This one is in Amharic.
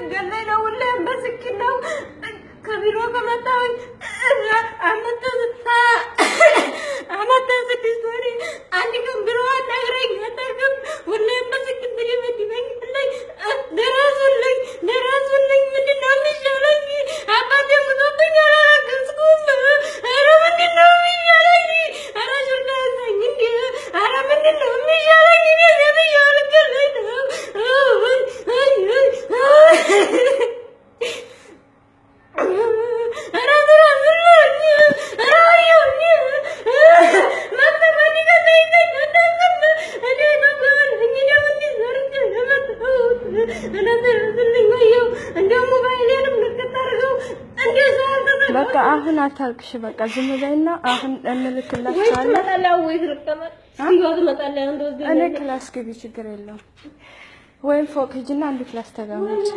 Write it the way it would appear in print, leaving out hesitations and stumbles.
ልትገለኝ ነው። ሁሌም በስኪን ነው። ከቢሮ ከመጣሁኝ አመት 6 ወር፣ አንድ ቀን ቢሮ አናግረኝ አታውቅም። ሁሌም በስኪን ትደበድበኛለች። ድረሱልኝ፣ ድረሱልኝ። ምንድን ነው የሚሻለኝ? አባቴ ሙቶብኝ አላለቀስኩም። ኧረ ምንድን ነው የሚሻለኝ? ኧረ ሹርታ ያዘኝ እንዴ! ኧረ ምንድን ነው የሚሻለኝ? እኔ ሴትየዋ ልትገለኝ ነው። ኧረ ድረሱልኝ! ኧረ ወየውኝ! መጥቶ ማን ይገለኝ አታውቅም። እኔ ኢትዮጵያዊ ነኝ። እኔ እንዲህ ሰርቼ ነው የመጣሁት። ኧረ ድረሱልኝ! ወየው! እንደው ሞባይሌንም ንክት አድርገው እንደዛ በቃ አሁን አታልቅሽ። በቃ ዝም በይና አሁን ወይ እንልክላቸዋለን። ትመጣለህ ወይ ትልቀመጥ ስንቷ ትመጣለህ? አንድ ወስደህ እኔ class ግቢ፣ ችግር የለውም። ወይም ፎቅ ሂጂና አንድ class ተቀመጭ።